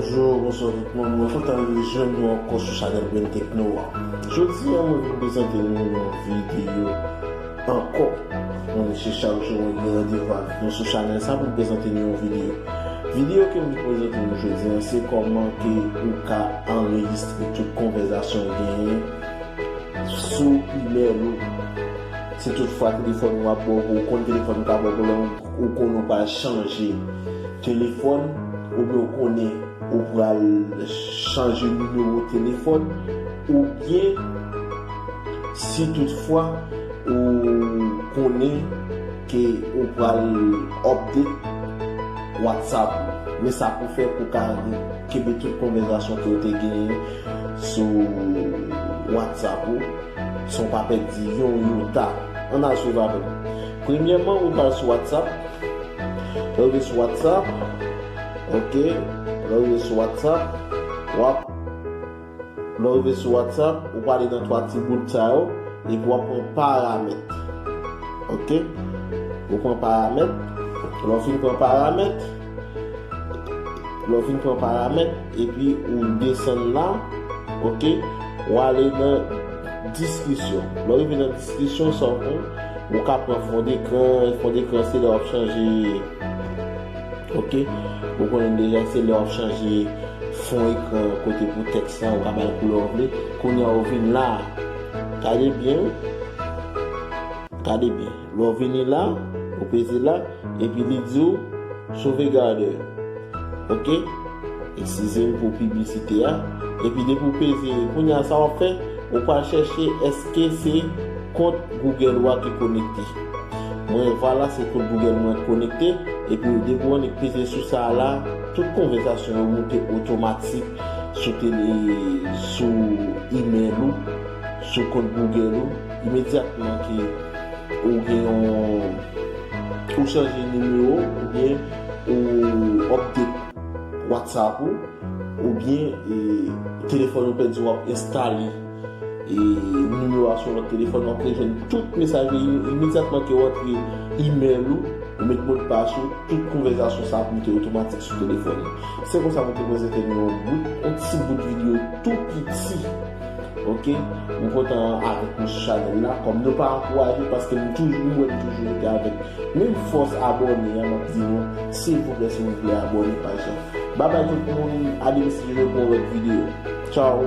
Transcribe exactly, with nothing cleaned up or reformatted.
Bonjou, bonswa tout moun. Mwen kontan rejwenn nou ankò sou chanèl Brain Techno a. Jodi a, mwen vin prezante nou yon videyo ankò. Mwen se chak jou mwen gen randevou avèk nou sou chanèl sa pou m prezante nou yon videyo. Videyo ke m vin prezante nou jodi a, se kòman ke ou ka anrejistre tout konvèsasyon w genyen sou imèl ou. Si toutfwa telefòn ou ap ba w, ou konn telefòn ou ka ba w pwoblèm, ou konn ou pral chanje telefòn, oubyen ou konnen ou pral chanje nimewo telefòn, oubyen si toutfwa ou konnen ke ou pral update WhatsApp ou. Men sa pou fè pou ka kenbe tout konvèsasyon ke ou te genyen sou WhatsApp ou, san w pa pèdi yon yota. Ann al swiv avè m. Premyèman, ou pral sou WhatsApp. Lè w rive sou WhatsApp, ok, lè w rive sou WhatsApp, w ap, lè w rive sou WhatsApp, ou prale nan twa ti bout sa yo, epi w ap pran paramèt. Ok? Ou pran paramèt. Lè w fin pran paramèt, lè w fin pran paramèt, epi ou desann la, ok? Ou ale nan diskisyon. Lè w rive nan diskisyon, sa w konn, ou ka pran fon dekran. Fon dekran, se lè w ap chanje, ok? Ou konnen deja, se lè w ap chanje fon ekran kote pou tèks la, ou ka bay koulè w vle. Kounye a, ou vin la. Gade byen, wi. Gade byen. Lè w vini la, ou peze la, epi li di w sauvegarde. Ok? Eskize m pou piblisite a. Epi depi w peze, kounye a sa w ap fè, ou pral chèche èske se kont Google ou a ki konekte. Mwen, vwala, se kont Google mwen ki konekte. Epi depi w annik peze sou sa a la, tout konvèsasyon yo moute otomatik sou tele, sou imèl ou, sou kont Google ou. Imedyatman ke ou gen yon, ou chanje nimewo, oubyen ou update WhatsApp ou, oubyen, e, telefòn ou pèdi, w ap enstale, e, nimewo a sou lòt telefòn, w ap rejwenn tout mesaj yo im-, imedyatman ke w antre imèl ou, ou met modpas ou, tout konvèsasyon sa ap moute otomatik sou telefòn ou. Se konsa mwen te prezante nou yon bout, yon ti bout videyo tou piti. Ok? M kontan avèk nou sou chanèl la. Kòm nou pa ankouraje, paske m toujou, m wè m toujou rete avèk menm fòs abòne a, m ap di nou, silvouplè, si nou vle abòne paj la. Babay tout moun, a demen si Dye vle pou yon lòt videyo. Tchaw!